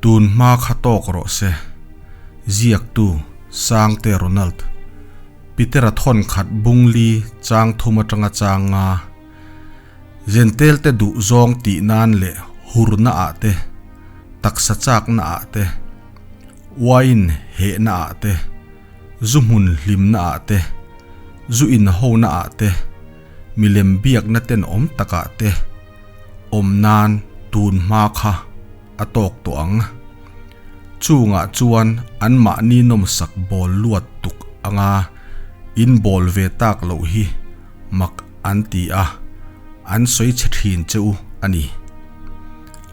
Tun hma kha tawk rawh se. Ziaktu, Sangte Ronald. Petera thawn khat bung li chang thum atanga chang nga. Zentelte duh zawng tih nan leh hurna ah te, taksa chakna ah te, wine hehna ah te, zu hmun hlimna ah te, zu inhona ah te, milem biakna tenawm takah te awm nan tun hma kha a tawk tawh ang. Chungah chuan anmahni nawmsak bawl luat tuk anga in bawl ve tak loh hi mak an ti a, an sawi chhe thin che u a ni.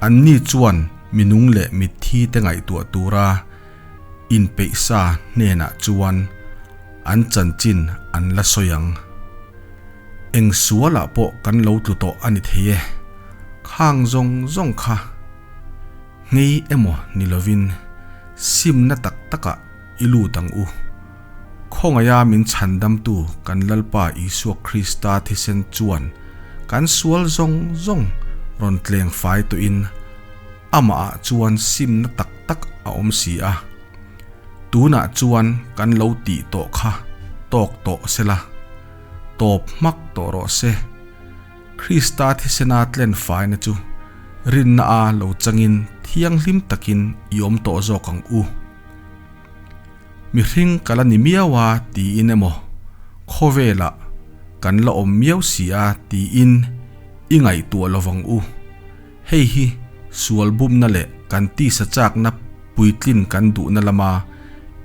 Anni chuan minung leh mitthi te ngaihtuah tura inpeihsa hnenah chuan an chanchin an la sawi ang. Eng sualah pawh kan lo tlu tawh a ni thei e, khang zawng zawng kha nghei emaw ni lovin simna tak takah i lut ang u. Khawngaiha min chhandamtu kan Lalpa Isua Krista thisen chuan kan sual zawng zawng rawn tleng fai tawhin amahah chuan simna tak tak a awm si a. Tunah chuan kan lo tih tawh kha tawk tawh sela, tawp hmak tawh rawh se. Krista thisena tlen faina chu rinna a lo changin thianghlim takin i awm tawh zawk ang u. Mihring ka la ni miau a tiin emaw, khawvelah kan la awm miau si a tiin i ngaihtuah lovang u. Hei hi sual bumna leh kan tisa chakna puitlin kan duhna lama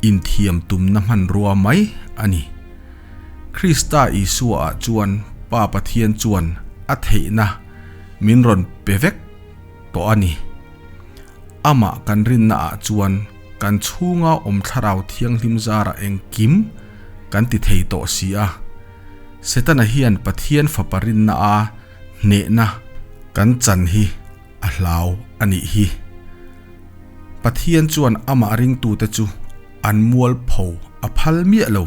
inthiam tumna hmanrua mai a ni. Krista Isua-ah chuan Pa Pathian chuan a theihna min rawn pe vek tawh a ni. Amah kan rinnaah chuan kan chhunga awm thlarau thianghlim zarah engkim kan ti thei tawh si a. Setana hian Pathian Fapa rinna-a Hnehna kan chan hi a hlau a nih hi. Pathian chuan amah ringtute chu an mualpho a phal miah lo.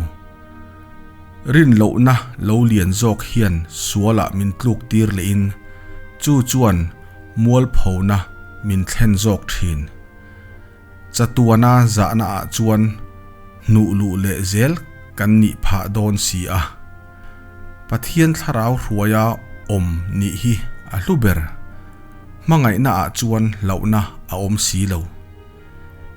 Rinlohna lo lian zawk hian sualah min tluk tir lehin chu chuan mualphona min thlen zawk thin. Chatuana zahna ah chuan hnuh luh leh zel kan nih phah dawn si a. Pathian thlarau hruaia awm nih hi a hlu ber. Hmangaihna ah chuan hlauhna a awm si lo.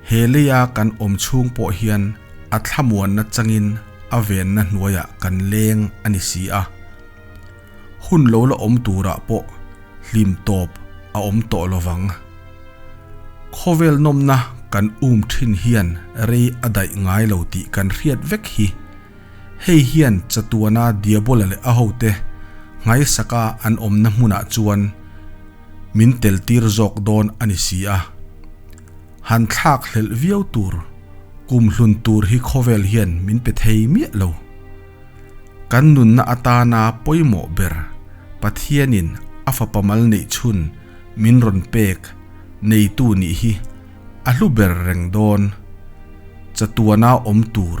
He leia kan awm chhung pawh hian a thlamuanna changin a venna hnuaiah kan leng a ni si a. Hun lo la awm turah pawh hlim tawp a awm tawh lovang. Khawvel nawmna kan um thin hian rei a daih ngai lo tih kan hriat vek hi. Hei hian chatuana Diabola leh a hote nghaisaka an awmna hmunah chuan min tel tir zawk dawn a ni si a. Han thlak hlelh viau tur kum hlun tur hi khawvel hian min pe thei miah lo. Kan nunna atana pawimawh ber Pathianin a fapa mal neih chhun min rawn pek neitu nih hi a hlu ber reng dawn. Chatuana awm tur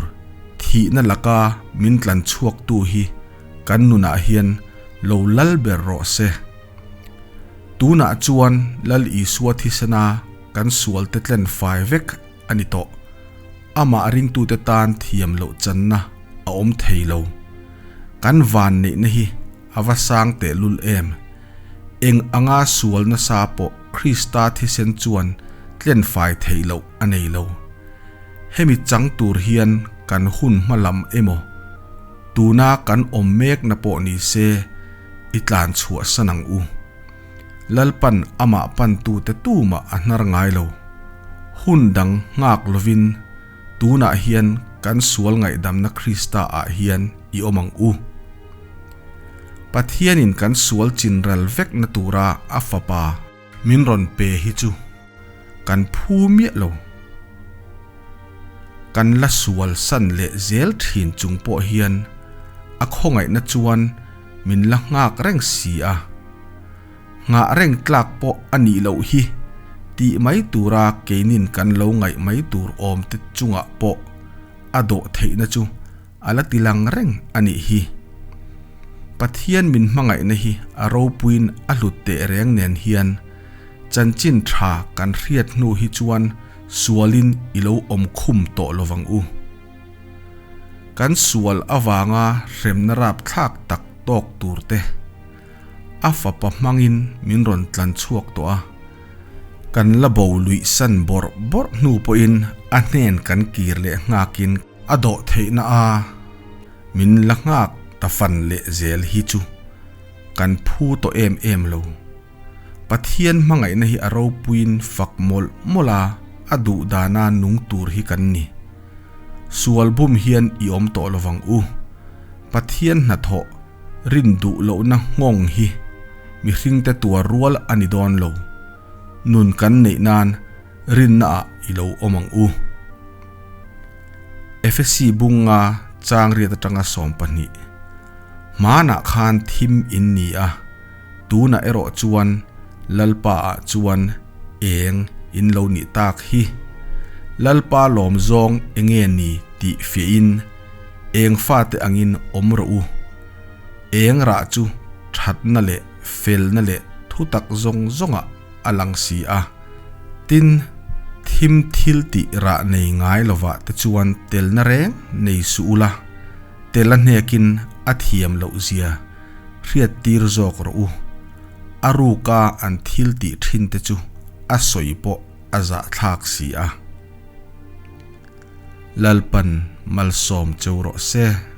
thihna laka min tlan chhuaktu hi kan nunah hian lo lal ber rawh se. Tunah chuan Lal Isua thisena kan sualte tlen fai vek a ni tawh. Amah ringtute tan thiam loh channa a awm thei lo. Kan van neihna hi a va sang tehlul em! Eng anga sual nasa pawh Krista thisen chuan tlen fai theih loh a nei lo. Hemi chang tur hian kan hun hma lam emaw, tuna kan awm mekna pawh ni se i tlan chhuah san ang u. Lalpan amah pantute tumah a hnar ngai lo. Hun dang nghak lovin tunah hian kan sual ngaihdamna Krista ah hian i awm ang u. Pathianin kan sual chinral vekna tura a Fapa min rawn pe hi chu kan phu miah lo. Kan la sual san leh zel thin chung pawh hian a khawngaihna chuan min la nghak reng si a, nghah reng tlak pawh a nih loh hi tih mai tura keinin kan lo ngaih mai tur awm te chungah pawh a dawh theihna chu a la ti lang reng a nih hi. Pathian min hmangaihna hi a ropuiin a hlut teh reng nen hian. Chanchin tha kan hriat hnu hi chuan sualin i lo awm khum tawh lovang u. Kan sual avanga hremna rapthlak tak tawk tur te a fapa hmangin min rawn tlan chhuak tawh a, kan la bo luih san bawrh bawrh hnu pawhin a hnen kan kir leh nghakin a dawh theihna a min la nghak ta fan leh zel hi chu kan phu tawh em em lo. Pathian hmangaihna hi a ropuiin fak mawlh mawlh a, a duh dana nung tur hi kan ni. Sual bum hian i awm tawh lovang u. Pathian hnathawh rin duh lohna nghawng hi mihringte tuar rual a ni dawn lo. Nun kan neih nan rinna ah i lo awm ang u. Efesi bunga chang riat atanga 12. Hmanah khan thim in ni a. Tunah erawh chuan Lalpa ah chuan eng in lo nih tak hi. Lalpa lawm zawng enge ni tih fiahin eng fate angin awm rawh u. Eng rah chu thatna leh felna leh thutak zawng zawngah a lang si a. Tin, thim thil tih rah nei ngai lovah te chuan telna reng nei suh ula, tel a hnekin a thiam loh zia Hriattir zawk rawh u. A ruka an thil tih thin te chu a sawi pawh a zahthlak si a. Lalpan malsawm cheu rawh se.